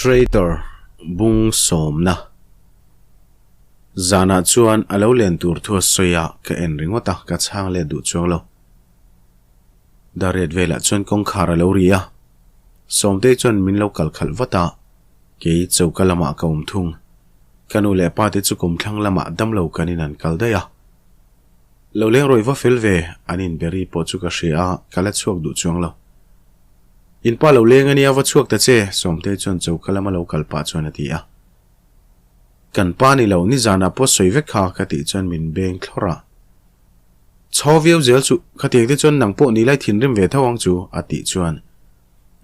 Traitor bung sawmna Zanah chuan a lo len tur thu a sawi a, ka en ringawt a, ka chhang let duh chuang lo. Dariat velah chuan kawngkhar a lo ri a, Sawmtei chuan min lo kal khalh vat a, kei choka lamah ka awm thung. Ka nu leh pa te chu kumthlang lamah damlo kanin an kal daih a. Lo leng rawih va fel ve, an inberi pawh chu ka hria a, ka la chhuak duh chuang lo. In pa lo leng a nia va chhuak ta che, Sawmtei chuan choka lama lo kal pah chuan a ti a. Kan pa ni lo, nizanah pawh sawi vek kha ka tih chuan min beng thlawrh a. Chhaw viau zel chu, khatiang te chuan nang pawh ni lai thinrim ve tho ang chu, a tih chuan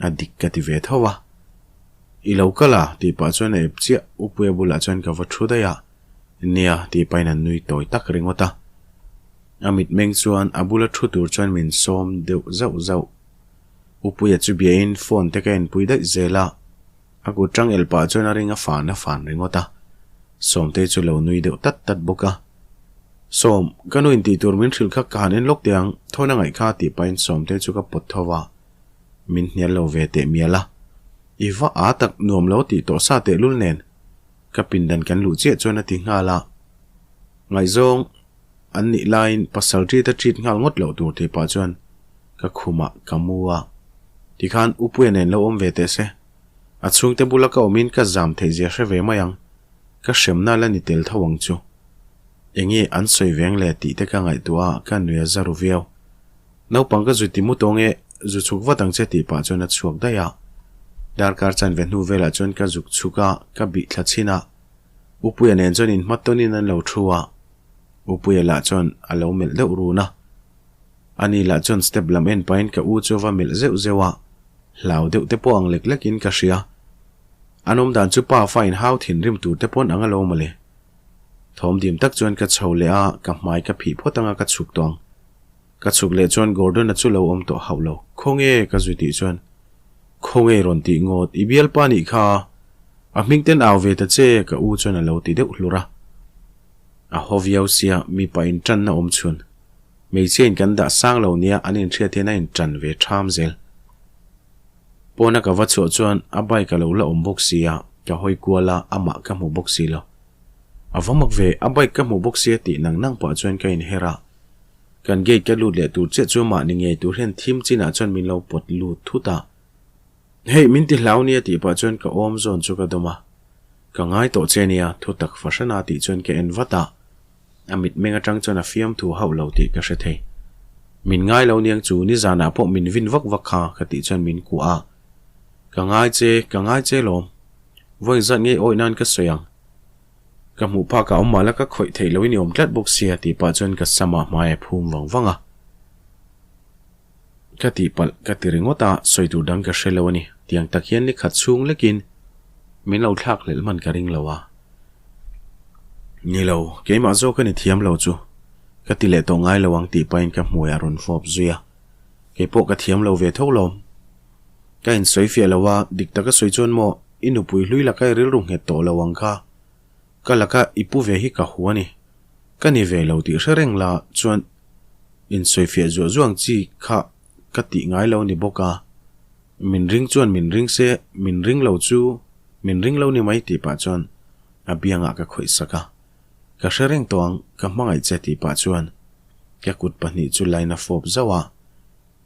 a dik ka ti ve tho a. I lo kal a, tih pah chuan a ep chiah, Upuia bulah chuan ka va thu daih a. Nia, tih pahin a nui tawi tak ringawt a. A mitmeng chuan a bula thu tur chuan min sawm deuh zauh zauh. Upuia chu biain phone te ka enpui daih zel a, a kut tang el pah chuan a ring a fan a fan ringawt a. Sawmtei chu lo nui deuh tat tat bawk a. Sawm, ka nu intih tur min hrilh kha ka han en lawk teh ang, thawn a ngaih kha tih pahin Sawmtei chu ka pawt tho a, min hnial lo ve teh mial a. I va a tak nuam lo tih tawh sa tehlul nen ka pindan kan luh chiah chuan a ti nghal a. Ngaihzawng an nih laiin pasal ṭit a ṭit nghal ngawt loh tur tih pah chuan ka khumah ka mu a. Tikhan Upuia nen lo awm ve teh se. A chhungte bula ka awmin ka zam theih zia hre ve mai ang. Ka hremna la ni tel tho ang chu. Enge an sawi veng le tih te ka ngaihtuah a, ka nui a za ru viau. Naupang ka zu ti mu tawng e, zu chhuk vat ang che tih pah chuan a chhuak daih a. Darkar chanve hnu velah chuan ka zuk chhuk a, ka bih thla chhin a. Upuia nen chuan inhmat tawnin an lo thu a. Upuia lah chuan a lo melh deuh run a. Ani lah chuan step lam en pahin ka u chu a va melh zeuh zeuh a, hlau deuh te pawh ang lek lekin ka hria. An awm dan chu pa fa inhau thinrim tur te pawn ang alawm mawle. Thawm dim tak chuan ka chho leh a, ka hmai ka phih phawt anga ka chhuk tawh ang. Ka chhuk leh chuan Gordon-a chu lo awm tawh hauh lo. Khawnge? ka zui tih chuan, Khawnge rawn tih ngawt, i bialpa nih kha a hming ten au ve ta che ka u chuan a lo ti deuh hlur a. A haw viau sia, mipa inṭanna awm chhun. Hmeichhia in kan dah sang lo nia an inhriat hian a inṭan ve ṭham zel. Pawna ka va chhuah chuan a bike a lo la awm bawk sia, ka hawi kual a, amah ka hmu bawk si lo. A va mak ve, a bike ka hmu bawk sia tih nang nang pah chuan ka inher a. Kan gate ka lut leh tur chiah chu mahni ngei tur hian thim chinah chuan min lo pawt lut thut a. Hei, min ti hlau nia tih pah chuan ka awm zawn chu ka dawm a. Ka ngai tawh che nia, thu tak fahrana tih chuan ka en vat a. A mitmeng atang chuan a fiamthu hauh lo tih ka hre thei. Min ngai lo niang chu nizanah pawh min vin vak vak kha ka tih chuan min kuah a. Ka ngai che, ka ngai che lawm. Vawi zat ngei awih nan ka sawi ang. Ka hmuh phak ah awm mahla ka khawih theih loin i awm tlat bawk sia tih pah chuan ka sam ah hmai a phum vang vang a. Ka tihpalh ka ti ringawt a, sawi tur dang ka hre lo a ni. Tiang tak hian ni khat chhung lekin min lo thlak hlelh hman ka ring lo a. Ni lo, keimah zawk a ni thiam lo chu. Ka ti leh tawh ngai lo ang tih pahin ka hmuai a rawn fawp zui a. Kei pawh ka thiam lo ve tho lawm. Ka insawi fiah lo a, dik taka sawi chuan maw i nupui hlui laka i rilru nghet tawh lo ang kha. Ka laka i pu ve hi ka hu a ni. Ka ni ve lo tih hre reng la chuan insawifiah zuah zuah ang chi kha ka tih ngai lo ni bawk a. Min ring chuan min ring se, min ring lo chu min ring lo ni mai tih pah chuan a biangah ka khawih sak a. Ka hre reng tawh ang, ka hmangaih che tih pah chuan ka kut pahnih chu line a fawp zauh a.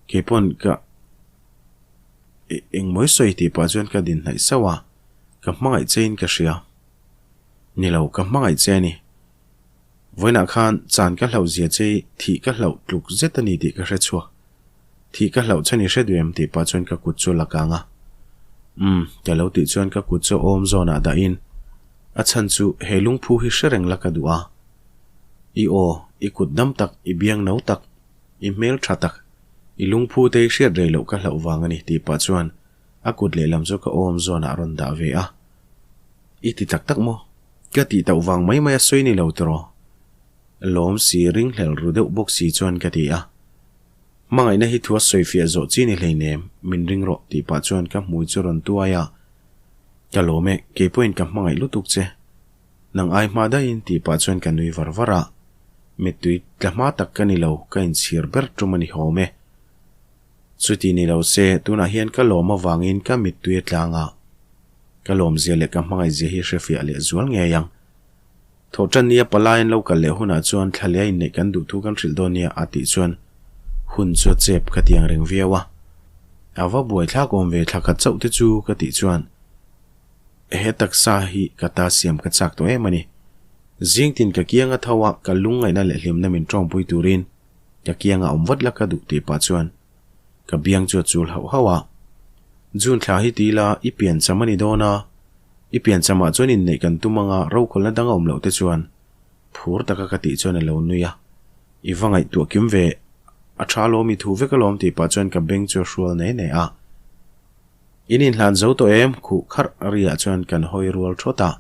Keipawn ka engmawi sawi tih pah chuan ka din hnaih sauh a, ka hmangaih chein ka hria. Ni lo, ka hmangaih che a ni. Vawiinah khan chan ka hlauh zia che i thih ka hlauh tluk zet a ni tih ka hre chhuak. Thih ka hlauh che ni hre duh em tih pah chuan ka kut chu la kang a. Umm, ka lo tih chuan ka kut chu awm zawnah dahin a chhan chu he lungphu hi hre reng la ka duh a. I aw, i kut dam tak, i biang no tak, i hmel tha tak, i lungphu te i hriat rei loh ka hlauh vang a ni tih pah chuan a kut lehlam chu ka awm zawnah a rawn dah ve a. I ti tak tak maw? Ka tih tauh vang mai mai a sawi ni lo tiraw? Lawm si ringhlel ru deuh bawk si chuan ka ti a. Hmangaihna hi thu a sawi fiah zawh chi ni hleinem, min ring rawh tih pah chuan ka hmui chu rawn tuai a. Ka lawm e, kei pawhin ka hmangaih lutuk che. Nang ai hma daihin tih pah chuan ka nui var var a. Mittui tla hma tak ka ni lo, ka inchhir ber tum a ni hawm e. Chuti ni lo se, tunah hian ka lawm avangin ka mittui a tlang a. Ka lawmzia leh ka hmangaihzia hi hrefiah leh zual ngei ang. Thawhṭan nia palai an lo kal leh hunah chuan thla leh a inneih kan duh thu kan hrilh dawn nia a tih chuan hun chu a chep ka ti ang reng viau a. A va buaithlak awm ve thla khat chauh te chu ka tih chuan he taksa hi ka ta siam ka chak tawh em a ni. Zing tin ka kianga tho a ka lungngaihna leh hlimna min ṭawngpui turin ka kianga awm vat la ka duh tih pah chuan Ka biang chu a chul hauh hauh a. June thla hi ti ila i pian cham a ni dawn a, i pian chamah chuan inneih kan tum anga rokhawlna dang a awm loh te chuan phur taka ka tih chuan a lo nui a. I va ngaihtuah kim ve, a tha alawm i thu vek alawm tih pah chuan ka beng chu a hrual ne ne a. In inhlan zo tawh em? Khuh kharh riah chuan kan hawi rual thawt a.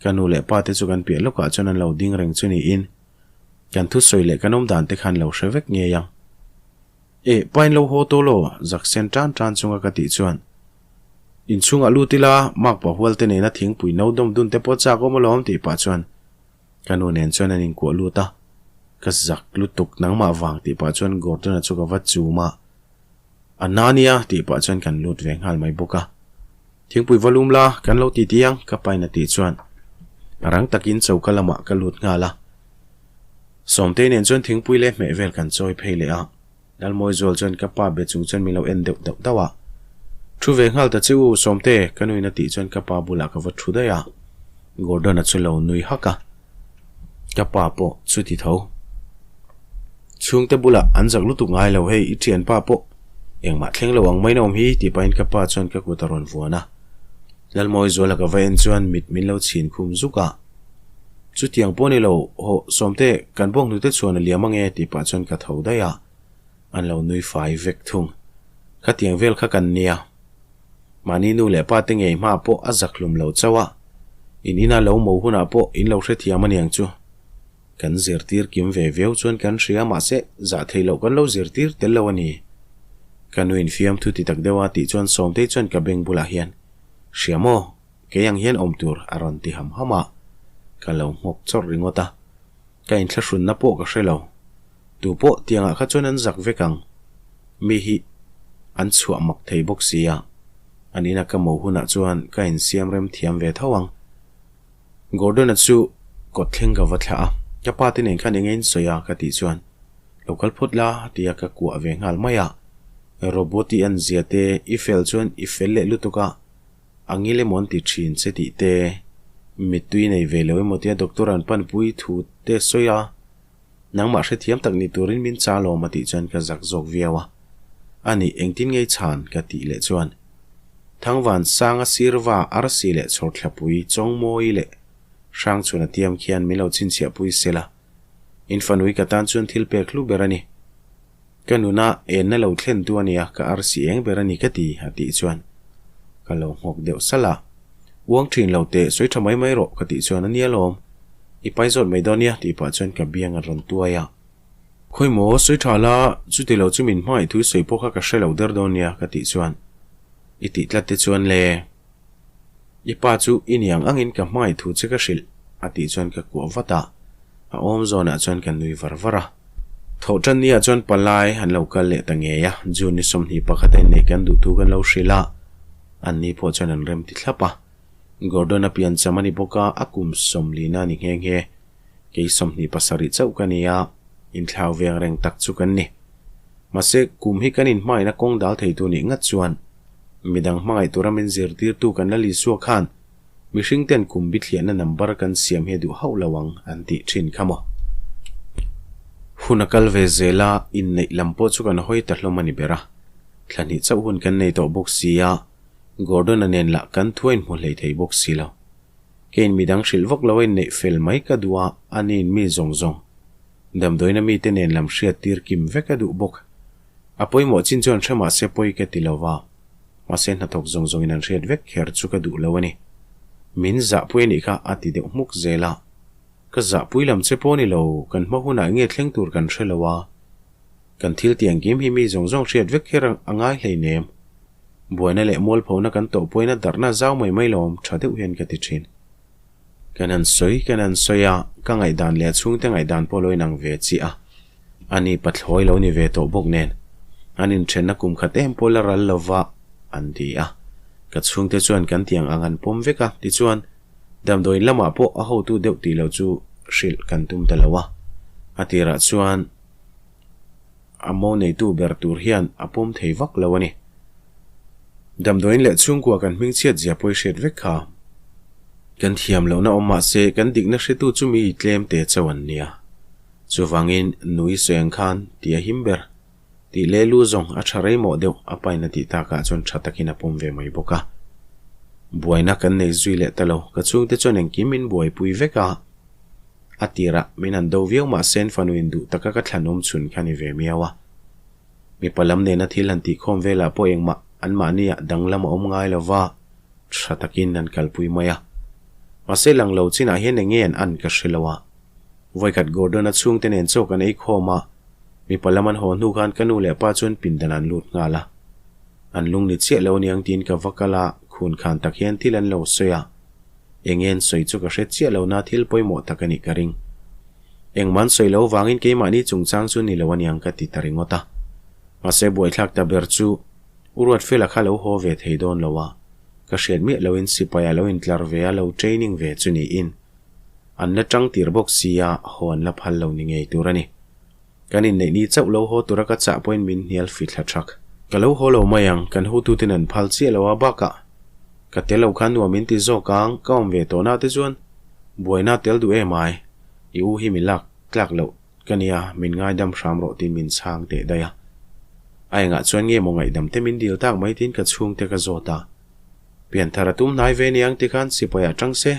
Ka nu leh pa te chu kan piah lawkah chuan an lo ding reng chu niin kan thusawi leh kan awmdan te khan lo hre vek ngei ang. Eh, pain lo haw tawh law, zak sen tan tan chunga ka tih chuan inchhungah lut ila, mak pa hual te nena thingpui no dawm dun te pawh chak awm alawm tih pah chuan ka nu nen chuan an inkuah lut a, ka zak lutuk nangmah vang tih pah chuan Gordon-a chu ka va chum a, a na nia tih pah chuan kan lut ve nghal mai bawk a. Thingpui va lum la, kan lo ti ti ang ka pain a tih chuan rang takin choka lamah ka lut nghal a. Sawmtei nen chuan thingpui leh hmeh vel kan chawi phei leh a, Lalmawizual chuan ka pa be chung chuan min lo en deuh dauh dauh a. Thu ve nghal ta che u, Sawmte, ka nuin a tih chuan ka pa bulah ka va thu daih a, Gordon-a chu lo nui hak a, ka pa pawh chu ti tho. Chhungte bulah an zak lutuk ngai lo, hei i thianpa pawh engmah thleng lo ang mai na awm hi tih pahin ka pa chuan ka kut a rawn vuan a. Lalmawizuala ka va en chuan mit min lo chhin khum zuk a. Chutiang pawh ni lo, hawh Sawmte, kan bawk hnute chhuan a liam ange tih pah chuan ka tho daih a, an lo nui fai vek thung. Khatiang vel kha kan nia. Mahni nu leh pa te ngei hma pawh a zak hlum lo chauh a, in ina lo mo hunah pawh in lo hrethiam aniang chu. Kan zirtir kim ve viau chuan kan hria mahse zah theih loh kan lo zirtir tel lo a ni. Ka nu in fiamthu ti tak deuh a tih chuan Sawmtei chuan ka beng bulah hian, Hria maw? Kei ang hian awm tur a rawn ti ham ham a, ka lo nghawk chawrh ringawt a, ka inthlahrunna pawh ka hre lo. Tu pawh tiangah kha chuan an zak vek ang. Mi hi an chhuah mak thei bawk si a, an ina ka mo hunah chuan ka insiam rem thiam ve tho ang. Gordon-a chu kawt thleng ka va thlah a, ka pa te nen khan eng nge in sawi a ka tih chuan lo kal phawt la tia ka kuah ve nghal mai a, Robot i an zia te i fel chuan i fel leh lutuk a, A ngil emaw an ti thin che tih te, mittui nei ve lo emaw tia doctor an panpui thu te sawi a, nangmah hrethiam tak ni turin min chal awm a tih chuan ka zak zawk viau a. A nih engtin ngei chhan ka tih leh chuan Thangvan Sanga Sirva Arsi leh Chhawrthlapui Chawngmawi leh Hrangchhun a tiam khian min lo chhinchhiahpui sela, in fanui ka tan chuan thil pek hlu ber a ni. Ka nuna enna lo thlen tu ania, ka arsi eng ber a ni ka ti, a tih chuan ka lo nghawk deuh salh a. Uang thin lo teh, sawi tha mai mai rawh, ka tih chuan a nia lawm. I pai zawt mai dawn nia, tih pah chuan ka biang a rawn tuai a. Khawi maw, sawi tha la, chuti lo chu min hmangaih thu sawi pawh kha ka hre lo der dawn nia, ka tih chuan i tih tlat te chuan le. I pa chu i niang angin ka hmangaih thu che ka hrilh, a tih chuan ka kuah vat a, a awm zawnah chuan ka nui var var a. Thawhṭan niah chuan palai an lo kal leh ta ngei a, June ni 21 a inneih kan duh thu kan lo hrilh a, anni pawh chuan an rem ti thlap a. Gordon-a piancham a ni bawk a, a kum sawmlina a ni nghe nghe. Kei 27 chauh ka ni a, inthlau veng reng tak chu kan ni. Mahse, kum hi kan inhmaina kawng dal theitu nih ngat chuan midang hmangaih tura min zirtirtu kan la Lisua khan Mihring ten kum bithliahna number kan siam hi a duh hauh lo ang an tih thin kha maw? Hun a kal ve zel a, inneih lam pawh chu kan hawi ta hlawm a ni ber a. Thla hnih chauh hun kan nei tawh bawk si a, Gordon-a nen lah kan thu a inhmu hlei thei bawk si lo. Keiin midang hrilh vak lo a inneih fel mai ka duh a, aniin mi zawng zawng damdawiina mite nen lam hriat tir kim vek a duh bawk. A pawimawh chin chuan hre mahse pawi ka ti lo va. Mahse hnathawk zawng zawngin an hriat vek kher chu ka duh lo a ni. Min zahpui a nih kha a ti deuh hmuk zel a. Ka zahpui lam che pawh a ni lo, kan hma hunah enge thleng tur kan hre lo a. Kan thil tih engkim hi mi zawng zawng hriat vek kher a ngai hleinem. Buaina leh mualphona kan tawhpuaina darhna zau mai mai lawm tha deuh hian ka ti thin. Kan han sawi kan han sawi a, ka ngaihdan leh a chhungte ngaihdan pawh lo inang ve chiah a. Ani pathlawi lo ni ve tawh bawk nen, an inthenna kum khat em pawh la ral lova an ti a. Ka chhungte chuan kan tiang ang an pawm vek a, tichuan, damdawiin lamah pawh a hotu deuh tih lo chu hrilh kan tum ta lo a. A tirah chuan a mo neitu ber tur hian a pawm thei vak lo a ni. Damdawiin leh chhungkua kan hmingchhiat zia pawi hriat vek kha. Kan thiam lohna awm mah se kan dikna hretu chu mi tlem te chauh an nia. Chuvangin nui sawi ang khan ti a him ber. Tih leh lu zawng a tha rei mawh deuh a pain a tih takah chuan tha takin a pawm ve mai bawk a. Buaina kan nei zui leh ta lo, ka chhungte chuan engkim min buaipui vek a. A tirah min han do viau mah sen fanu in duh taka ka thlan awm chhun kha ni ve miau a. Mipa lam nena thil han tihkhawm velah pawh engmah anmahniah danglam a awm ngai lo va, tha takin an kalpui mai a. Mahse lang lo chinah hian eng nge an an ka hre lo a. Vawikhat Gordon-a chhungte nen chaw kan ei khawm a, mipa lam an haw hnu khan ka nu leh pa chuan pindan an lut nghal a. An lung ni chiah lo aniang tiin ka va kal a, khun khan tak hian thil an lo sawi a. Eng nge an sawi chu ka hre chiah lo na thil pawimawh tak a nih ka ring. Engmah an sawi lo vangin keimahni chungchang chu ni lo aniang ka ti ta ringawt a. Mahse buaithlak ta ber chu U Ruatfela kha lo haw ve thei dawn lo a, ka hriat miah loin sipai a lo intlar ve a lo training ve chu niin. An la tang tir bawk sia, haw an la phal lo ni ngei tur a ni. Kan inneih ni chauh lo haw tura ka chah pawhin min hnial fi thla thak. Ka lo haw lo mai ang, kan hotuten an phal chiah lo a bakah ka tel lo khan nuam in ti zawk ang, ka awm ve tawh na te chuan buaina tel duh em ai, i u hi mi lak tlak loh ka nia, min ngaidam hram rawh tiin min chhang teh daih a. A engah chuan nge maw ngaihdam te min dil tak mai tiin ka chhungte ka zawt a. Pianthar a tum hnai ve niang tikhan sipai ah tang se,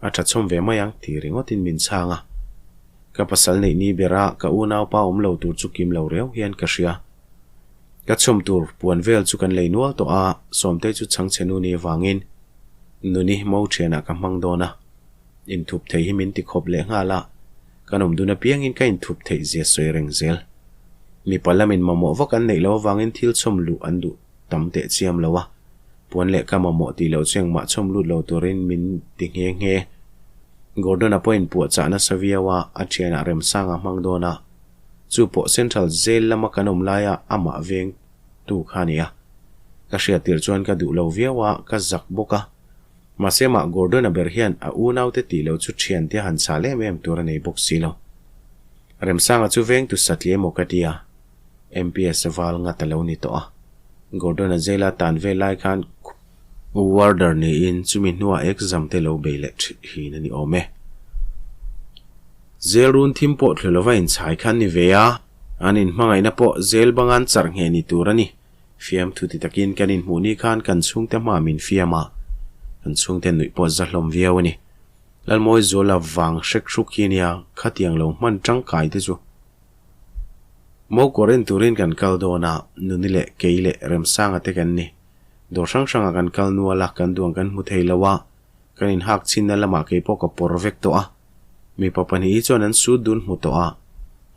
a tha chhawm ve mai ang ti ringawtin min chhang a. Ka pasal neih ni bera ka unaupa awm lo tur chu kim lo riau hian ka hria. Ka chhawm tur puan vel chu kan lei nual tawh a, Sawmtei chu chhangchhe nu ni avangin nuni mo thianah ka hmang dawn a. Inthup thei hi min ti khawp leh nghal a, kan awm dun apiangin ka inthup theih zia sawi reng zel. Mipa lamin mamawh vak an neih loh avangin thil chhawm luh an duh tam teh chiam lo a, puan leh ka mamawh tih loh chu engmah chhawm lut lo turin min ti nghe nghe. Gordon-a pawh inpuahchah nasa viau a, a thianah remsanga hmang dawn a, chu pawh Central Jail lama kan awm laia amah veng tu kha a ni a. Ka hriat tirh chuan ka duh lo viau a, ka zak bawk a. Mahse mah Gordon-a ber hian a unaute tih loh chu thiante han chhal em em tur a nei bawk si lo. Remsanga chu vengtu satliah emaw ka ti a. MPS val ngat a lo ni tawh a. Gordon-a jail-a tan vel lai khan warder niin chumi hnuah exam te lo bei leh thin a ni awm e. Jail run thim pawh thlu lova inchhai khan ni ve a, an inhmangaihna pawh jail bangan charh ngheh ni tur a ni. Fiamthu ti takin kan inhmuh ni khan kan chhungte hma min fiam a, kan chhungte nuih pawh za hlawm viau a ni. Lalmawi Zuala vang hrek hruk hi a nia, khatiang lo hman tangkai te chu. Mo kawr en turin kan kal dawn a, Nuni leh kei leh Remsanga te kan ni. Dawr hrang hrangah kan kal nual a, kan duang kan hmu thei lo a, kan inhak chhinna lamah kei pawh ka pawr vek tawh a. Mipa pahnih hi chuan an sut dun hmu tawh a,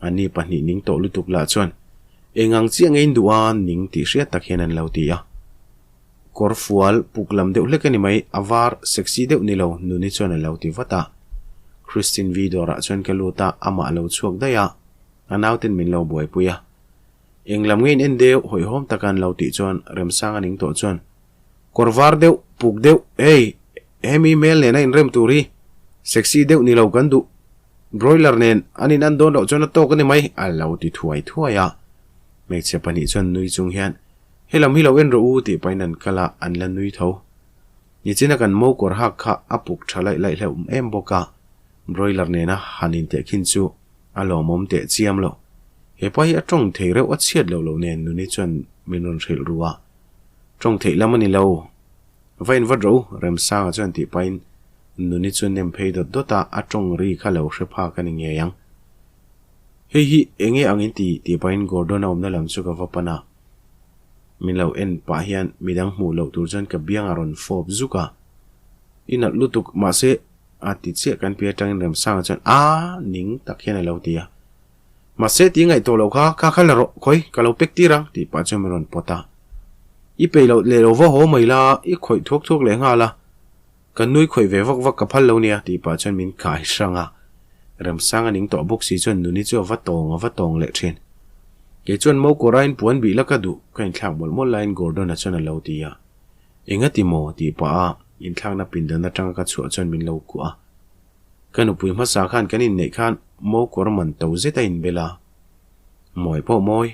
anni pahnih ning tawh lutuk lah chuan eng ang chiah nge in duh a ning tih hriat tak hian an lo ti a. Kawr fual puk lam deuh hlek a ni mai, a var sexy deuh ni lo, Nuni chuan a lo ti vat a. Christine vi dawrah chuan ka lut a, amah a lo chhuak daih a, a nauten min lo buaipui a. Eng lam nge in en deuh, hawihhawm taka an lo tih chuan Remsanga ning tawh chuan, Kawr var deuh, puk deuh, hey, hemi hmel nena inrem tur hi sexy deuh ni lo kan duh, broiler nen an in an dawn loh chuan a tawk a ni mai, a lo ti thuai thuai a. Hmeichhe pahnih chuan nui chung hian, Helam hi lo en rawh u tih pahin an kal a, an la nui tho. Nichina kan mo kawr hak kha a puk tha laih laih hleuh em bawk a, broiler nena han inteh khin chu a lawmawm teh chiam lo. He pa hi a tawng thei reuh a chhiat loh loh nen Nuni chuan min rawn hrilh ru a, Tawng theih lam a ni lo. Va in vat rawh u, Remsanga chuan tih pahin Nuni chu nem phei dawt dawt a, a tawng ri kha lo hre phak a ni ngei ang. Hei hi enge ang in ti tih pahin Gordon a awmna lam chu ka va pan a. Min lo en pah hian midang hmuh loh tur chuan ka biang a rawn fawp zuk a. I nalh lutuk mahse a ti chiah kan pi atangin Remsanga chuan a ning tak hian a lo ti a. Mahse ti ngaihtuah loh kha kha kha la rawh khawi ka lo pek tir ang tih pah chuan min rawn pawt a. I peih loh leh lo va haw mai la i khawih thuak thuak leh nghal a. Ka nui khawih ve vak vak ka phal lo nia tih pah chuan min kai hrang a. Remsanga ning tawh bawk si chuan Nuni chu a va tawng a va tawng leh thin. Kei chuan mo kawr aiin puan bih la ka duh ka inthlak mawlh mawlh laiin Gordon-a chuan a lo ti a. Engati maw? tih pah a inthlakna pindan atanga ka chhuah chuan min lo kuah a. Ka nupui hmasa khan kan inneih khan mo kawr man to zet a inbel a. Mawi pawh mawi.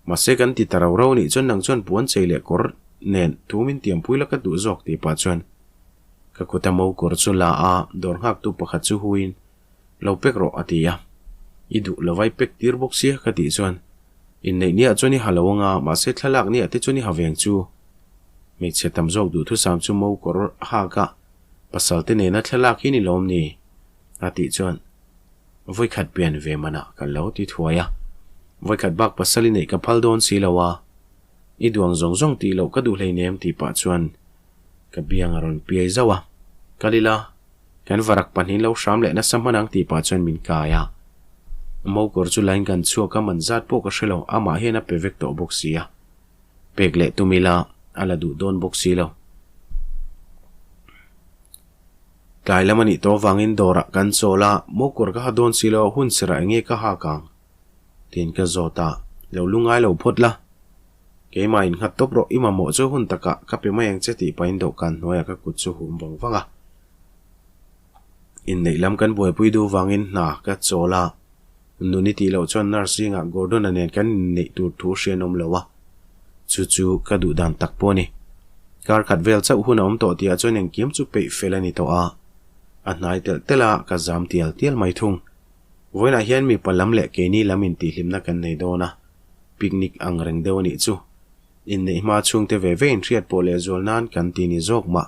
Mahse kan ti ta rau rau nih chuan nang chuan puan chei leh kawr nen thu min tiampui la ka duh zawk tih pah chuan ka kuta mo kawr chu la a, dawr nghaktu pakhat chu huiin lo pek rawh a ti a. I duh lo vai pek tir bawk sia ka tih chuan inneih niah chuan i ha lo anga mahse thlalak niah te chuan i ha veng chu. Hmeichhe tam zawk duhthusam chu mo kawr hak a pasal te nena thlalak hi ni lawm ni? a tih chuan vawikhat pian ve manah ka lo ti thuai a. Vawikhat bak pasal i neih ka phal dawn si lo a, i duang zawng zawng tih loh ka duh hleinem tih pah chuan ka biang a rawn piai zauh a. Kal ila, kan varak pahnih lo hram leh nasa hman ang tih pah chuan min kai a. Mokawr chu lain kan chhuak a, man zat pawh ka hre lo, amah hian a pe vek tawh bawk si a. Pek leh tum ila a la duh dawn bawk si lo. Tlai lam a nih tawh avangin dawrah kan chawl a, mokawr ka ha dawn si lo a, hun sirah eng nge ka hak ang? Tiin ka zawt a, lo lungai lo phawt la. Keimah in nghat tawp rawh, i mamawh chu hun takah ka pe mai ang che tih pahin dawhkan hnuaiah ka kut chu hum vang vang a. Inneih lam kan buaipui duh vangin hna ka chawl a. Nuni tih loh chuan nurse zingah Gordon-a nen kan inneih tur thu hrian awm lo a, chu chu ka duh dan tak pawh a ni. Kar khat vel chauh hun a awm tawh tihah chuan engkim chu peih fel a ni tawh a, a hnai telh telh a, ka zam tial tial mai thung. Vawiinah hian mipa lam leh keini lam intihhlimna kan nei dawn a, picnic ang reng deuh a nih chu. Inneih hma chhungte ve ve inhriat pawh lehzual nan kan ti ni zawk mah.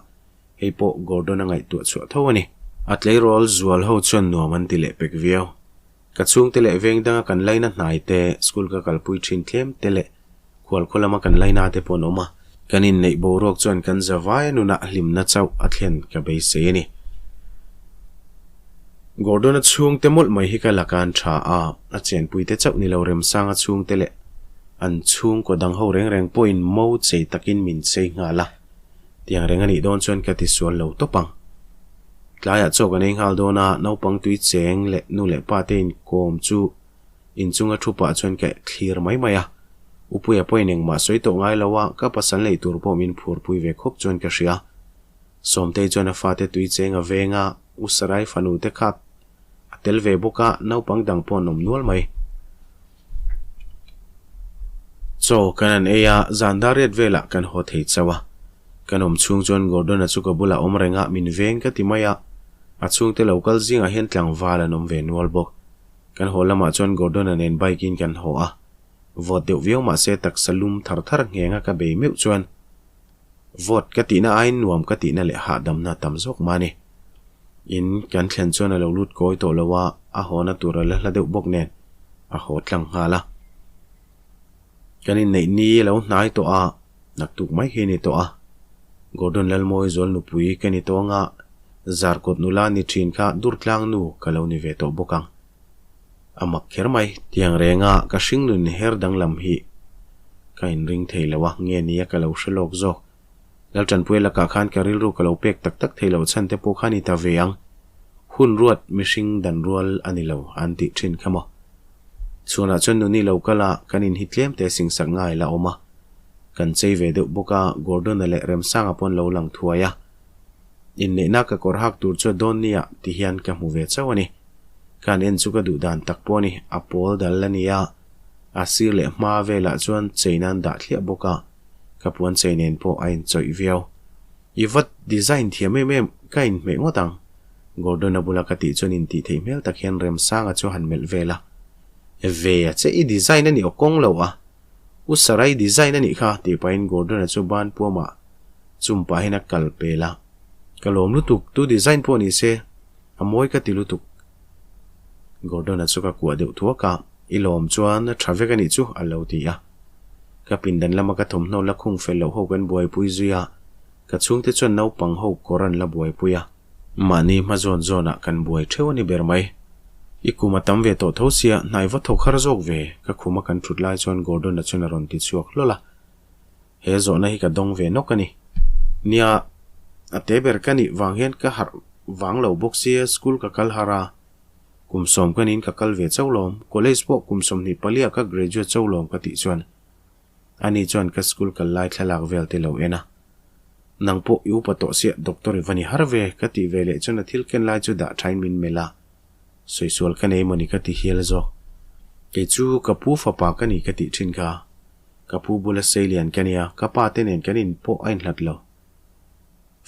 Hei pawh Gordon a ngaihtuah chhuah tho a ni. A tleirawl zual ho chuan nuam an ti leh pek viau. Ka chhungte leh veng danga kan laina hnai te, school ka kalpui thin tlem te leh khualkhaw lama kan laina te pawh an awm a. Kan inneih boruak chuan kan zavaia nunah hlimna chauh a thlen ka beisei a ni. Gordon-a chhungte mawlh mai hi ka lakan tha a, a chenpuite chauh ni lo Remsanga chhungte leh an chhungkaw dang ho reng reng pawhin mo chei takin min chei nghal a. Tiang reng a nih dawn chuan ka ti sual lo tawp ang. Tlaiah chaw kan ei nghal dawn a, naupang tui cheng leh nu leh pa te inkawm chu inchunga thu pah chuan ka thlir mai mai a. Upuia pawhin engmah sawi tawh ngai lo a, ka pasal neih tur pawh min phurpui ve khawp chuan ka hria. Sawmtei chuan a fate tui cheng a veng a, U Sarai fanu te kha a tel ve bawk a, naupang dang pawh an awm nual mai. Chaw kan han ei a, zan dar riat velah kan haw thei chauh a. Kan awm chhung chuan Gordon-a chu ka bulah awm reng a, min veng ka ti mai a. A chhungte lo kal zingah hian tlangval an awm ve nual bawk. Kan haw lamah chuan Gordon-a nen bike-in kan haw a. Vawt deuh viau mah se taksa lum thar thar nghenga ka bei meuh chuan vawt ka tihna aiin nuam ka tihna leh hahdamna a tam zawk mah a ni. In kan thlen chuan a lo lut kawi tawh lo a, a hawna tur a la hla deuh bawk nen a haw tlang nghal a. Kan inneih ni a lo hnai tawh a, naktuk mai hi a ni tawh a. Gordon Lalmawi zual nupui ka ni tawh anga Zarkawt nula ni thin kha Durtlang nu ka lo ni ve tawh bawk ang. A mak kher mai. Tiang renga ka hringnun her danglam hi ka inring thei lo a, nge nia ka lo hre lawk zawk. Laltanpuia lakah khan ka rilru ka lo pek tak tak thei lo chhan te pawh kha ni ta ve ang. Hun ruat mihring dan rual a ni lo an tih thin kha maw. Chhuanah chuan nuni lo kal a, kan in hi tlem te singsak ngai la awm a. Kan chei ve deuh bawk a, Gordon-a leh Remsanga pawh an lo lang thuai a. Inneihna ka kawr hak tur chu a dawn nia ti hian ka hmu ve chauh a ni. Ka han en chu ka duh dan tak pawh a ni, a pawl dal a ni a, a sir leh hma velah chuan chei nan dah thliah bawk a. Ka puan chei nen pawh a inchawih viau. I vat design thiam em em, ka inhmeh ngawt ang. Gordon-a bula ka tih chuan intih theih hmel tak hian Remsanga chu a han melh vel a. Ve a che, i design a nih aw kawng lo a. U Sarai design a nih kha, tih pahin Gordon-a chu ban puamah chum pahin a kal pel a. Ka lawm lutuk, tu design pawh ni se, a mawi ka ti lutuk. Gordon-a chu ka kuah deuh thuak a, I lawm chuan a tha vek a nih chu, a lo ti a. Ka pindan lama ka thawmhnaw la khung fel loh ho kan buaipui zui a, ka chhungte chuan naupang ho kawr an la buaipui a. Mahni hma zawn zawnah kan buai theuh a ni ber mai. I kum a tam ve tawh tho sia, hnai va thawk har zawk ve, ka khuma kan thut lai chuan Gordon-a chuan a rawn ti chhuak hlawl a. He zawhna hi ka dawng ve nawk a ni. Nia, a te ber ka nih vang hian ka harh vang lo bawk sia, school ka kal har a. Kum sawm ka niin ka kal ve chauh lawm, college pawh kum 24 ah ka graduate chauh lawm ka tih chuan ani chuan ka school kal lai thlalak vel te lo en a. Nang pawh i upa tawh sia doctor i va ni har ve ka tih ve leh chuan a thil ken lai chu dah thain min melh a, sawi sual ka nei mawni ka ti hial zawk. Kei chu ka pu fapa ka ni ka tih thin kha. Ka pu bula seilian ka nia, ka pa te nen kan in pawh a inhlat lo.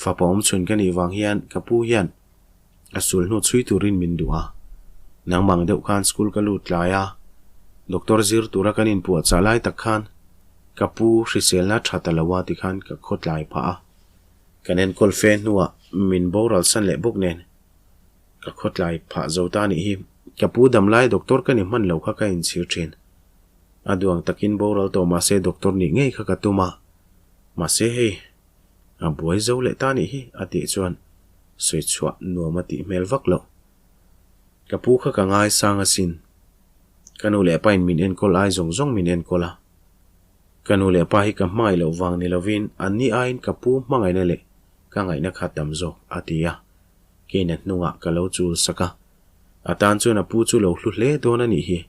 Fapa awm chhun ka nih vang hian ka pu hian a sul hnu chhui turin min duh a. Nangmang deuh khan school ka lut tlai a, doctor zir tura kan inpuahchah lai tak khan ka pu hriselna tha ta lo a tikhan ka khaw tlai phah a. Kan enkawl fe hnuah min boral san leh bawk nen ka khaw tlai phah zo ta anih hi. Ka pu damlai doctor ka ni hman lo kha ka inchhir thin. A duang takin boral tawh mahse doctor nih ngei kha ka tum a. Mahse hei. A buai zo leh ta nih hi a tih chuan sawi chhuah nuam a tih hmel vak loh. Ka pu kha ka ngai sang asin. Ka nu leh pain min enkawl ai zawng zawng min enkawl a. Ka nu leh pa hi ka hmangaih loh vang ni lovin anni aiin ka pu hmangaihna leh ka ngaihna kha tam zawk a ti a. Keina hnungah ka lo chul sak a. A tan chuan a pu chu lo hlu hle dawn a nih hi.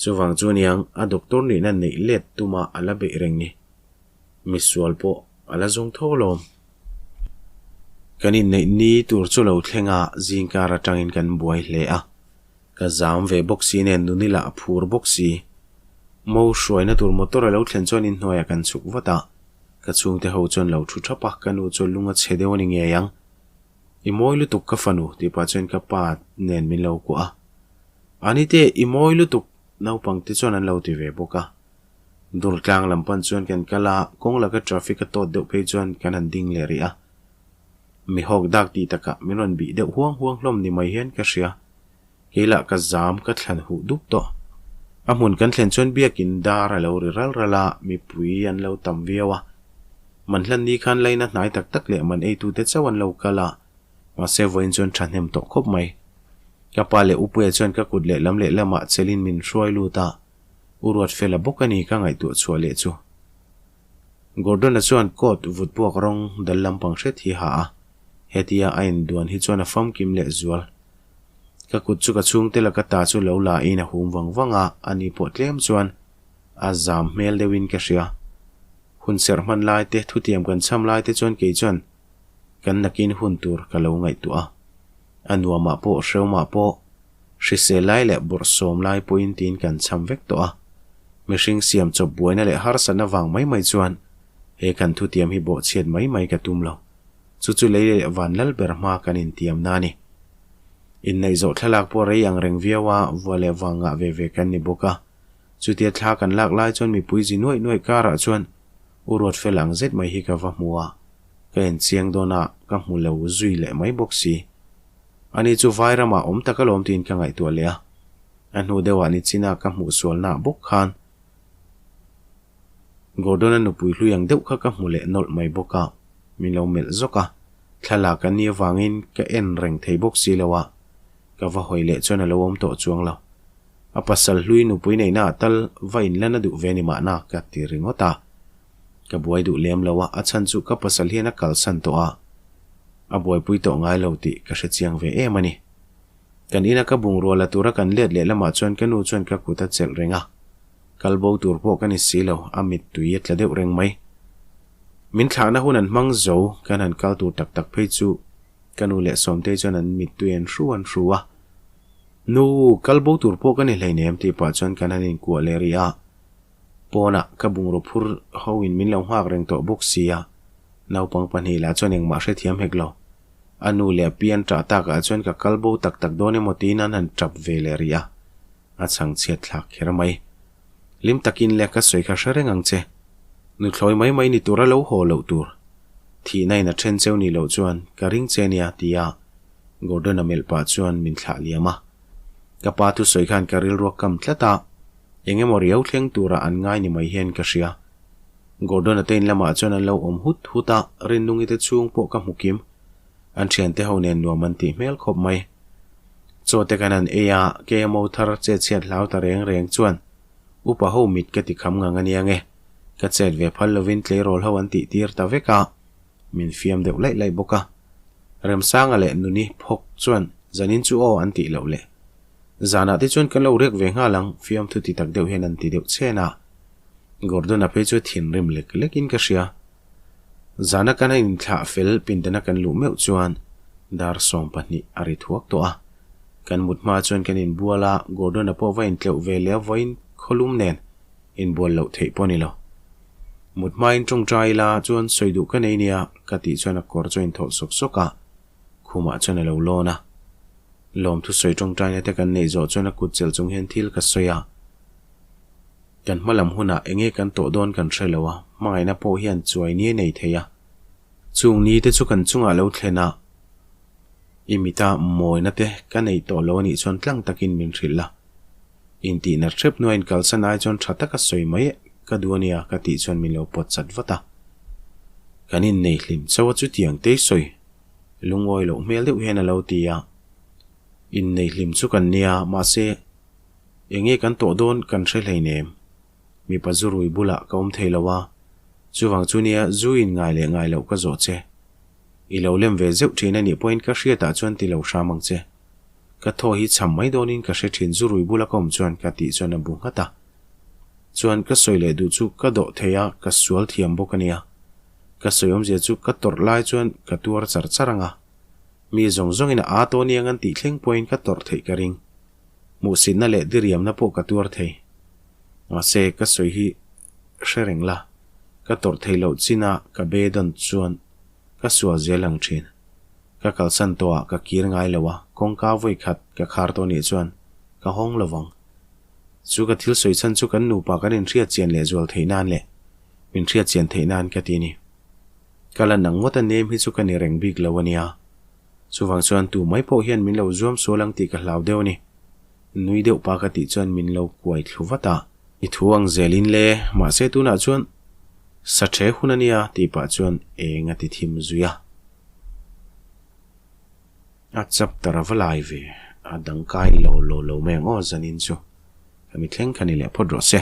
Chuvang chu aniang a doctor nihna neih let tuma a la beih reng ni. Misual pawh a la zawng tho alawm. Kan inneih ni tur chu lo thleng a, zingkar atangin kan buai hle a. Ka zam ve bawk si nen nunila a phur bawk si. Mo hruaina tur motor a lo thlen chuan inhnuaiah kan chhuk vat a. Ka chhungte ho chuan lo thu thap a, ka nu chu lung a chhe deuh a ni ngei ang. I mawi lutuk ka fanu tih pah chuan ka pa nen min lo kuah a. Anite i mawi lutuk naupang te chuan an lo ti ve bawk a. Durtlang lam pan chuan kan kal a, kawng laka traffic a tawt deuh phei chuan kan han ding leh rih a. Mi hawk dak tih takah min rawn bih deuh huang huang hlawm ni mai hian ka hria. Kei lah ka zam ka thlan huh dup tawh. A hmun kan thlen chuan biakin dar a lo ri ral ral a, mipui an lo tam viau a. Man hlan ni khan laina hnai tak tak leh man eitute chauh an lo kal a, mahse vawiin chuan thahnem tawh khawp mai. Ka pa leh Upuia chuan ka kut lehlam lehlamah chelin min hruai lut a. U Ruatfela bawk a ni ka ngaihtuah chhuah leh chu. Gordon-a chuan coat vut buak rawng dal lampang hret hi ha a, hetia a induan hi chuan a famkim leh zual. Ka kut chu ka chhungte laka ta chu lo la in a hum vang vang a, ani pawh tlem chuan a zam hmel deuhin ka hria. Hun serh hman lai te, thutiam kan cham lai te chuan kei chuan kan nakin hun tur ka lo ngaihtuah a. A nuamah pawh hreumah pawh Hrisel lai leh bawrhsawm lai pawhin tiin kan cham vek tawh a. Mihring siam chawp buaina leh harsatna vang mai mai chuan he kan thutiam hi bawhchhiat mai mai ka tum lo. Chu chu lei leh van lal ber hma kan intiam na a ni. Inneih zawh thlalak pawh rei ang reng viau a, vua leh vang ngah ve ve kan ni bawk a. Chutia thla kan lak lai chuan mipui zi nuaih nuaih karah chuan u ruat fel ang zet mai hi ka va hmu a. Ka enchiang dawn a, ka hmu lo zui leh mai bawk si. Ani chu vai ramah awm tak alawm tiin ka ngaihtuah leh a. A hnu deuhah nichina ka hmuh sualnaah bawk khan Gordon-a nupui hlui ang deuh kha ka hmu leh nawlh mai bawk a, min lo melh zawk a. Thlalak a nih avangin ka en reng thei bawk si lo a, ka va hawi leh chuan a lo awm tawh chuang lo. A pasal hlui nupui neihnaah tal va inlan a duh ve ni mahna ka ti ringawt a. Ka buai duh lem lo a, a chhan chu ka pasal hian a kalsan tawh a, a buaipui tawh ngai lo tih ka hre chiang ve em a ni. Kan ina ka bungrua la tura kan let leh lamah chuan ka nu chuan ka kut a chelh reng a, kal bo tur pawh ka ni si lo, a mittui a tla deuh reng mai. Min thlahna hun an hmang zo, kan han kal tur tak tak phei chu ka nu leh Sawmtei chuan an mittui an hru an hru a. Nu, kal bo tur pawh ka ni hleinem tih pah chuan kan han inkuah leh rih a. Pawnah ka bungraw phur ho in min lo nghak reng tawh bawk sia, naupang pahnih lah chuan engmah hrethiam hek lo. A nu leh a pi an ṭah takah chuan ka kal bo tak tak dawn emaw tiin an han ṭap ve leh rih a, a chhang chhiat thlak kher mai. Hlim takin le ka sawi kha hre reng ang che. Nuthlawi mai mai ni tura lo haw loh tur. Thihna in a then cheu nih loh chuan ka ring che nia tia Gordon-a melh pah chuan min thlah liam a. Ka pa thusawi khan ka rilruak kam tlat a. Eng emaw riau thleng tura an ngai ni mai hian ka hria. Gordon-a te in lamah chuan an lo awm hut hut a, Rinnungi te chhung pawh ka hmu kim. An thiante ho nen nuam an tih hmel khawp mai. Chaw te kan han ei a, KMO thar chet chhiat hlau ta reng reng chuan upa ho mit ka ti kham ngang a nia nge. Ka chet ve phal lovin tleirawl ho an tih tir ta vek a, min fiam deuh laih laih bawk a. Remsanga leh Nuni phawk chuan zanin chu aw an tih loh leh. Zanah te chuan kan lo riak ve nghal ang, fiamthu ti tak deuh hian an ti deuh chhen a. Gordon-a phei chu thinrim lek lekin ka hria. Zana kan a inthlah fel pindana kan luh meuh chuan dar 12 a ri thuak tawh a. Kan mut hma chuan kan inbual a, Gordon-a pawh va intleuh ve leh a vawiin khawlum nen inbual loh theih pawh a ni lo. Mut hmain tawngtai ila chuan sawi duh ka nei nia ka tih chuan a kawr chu a inthawlh sawk sawk a, khumah chuan a lo lawn a. Lawmthu sawi tawngtaina te kan neih zawh chuan a kut chelh chung hian thil ka sawi a. Kan hma lam hunah enge kan tawh dawn kan hre lo a, hmangaihna pawh hian chuai ni a nei thei a. Chung ni te chu kan chungah lo thlen a, i mita mawina te ka nei tawh lo a nih chuan tlang takin min hrilh la. Intihna hrep hnuai inkalsan ai chuan tha taka sawi mai ka duh a nia ka tih chuan min lo pawt chat vat a. Kan innei hlim chauh a chutiang te sawi lungawi loh hmel deuh hian a lo ti a. Innei hlim chu kan nia, mahse enge kan tawh dawn kan hre hleinem. Mipa zu rui bulah ka awm thei lo a, chuvang chu nia zu in ngai leh ngai loh ka zawh che. I lo lem ve zeuh thin a nih pawhin ka hriatah chuan ti lo hram ang che. Ka thaw hi cham mai dawnin ka hre thin zu rui bula ka awm chuan ka tih chuan a bu nghat a. Chuan ka sawi leh duh chu ka dawh thei a, ka sual thiam bawk a nia. Ka sawi awmzia chu ka tawrh lai chuan ka tuar char char ang a. Mi zawng zawngin a aa tawh aniang an tih thleng pawhin ka tawrh theih ka ring. Hmuhsitna leh diriamna pawh ka tuar thei. Mahse ka sawi hi hre reng la, ka tawrh theih loh chin a ka be dawn chuan ka sual zel ang thin. Ka kalsan tawhah ka kir ngai lo a, kawngka vawi khat ka khar tawh nih chuan ka hawng lo vang. Chu ka thil sawi chhan chu kan nupa kan inhriat chian leh zual theih nan leh min hriat chian theih nan ka ti ni. Ka la nang ngawt a nem hi chu ka ni reng bik lo a nia. Chuvang chuan tu mai pawh hian min lo zuam sual ang tih ka hlau deuh a ni. Nui deuh pa ka tih chuan min lo kuai thlu vat a. I thu ang zelin le, mahse tunah chuan sa the hun a nia tih pah chuan eng a ti thim zui a. A chapter a va lai ve, a dangkai lo lo lo mai ang aw zanin chu. Ka mithleng kha ni leh phawt rawh se.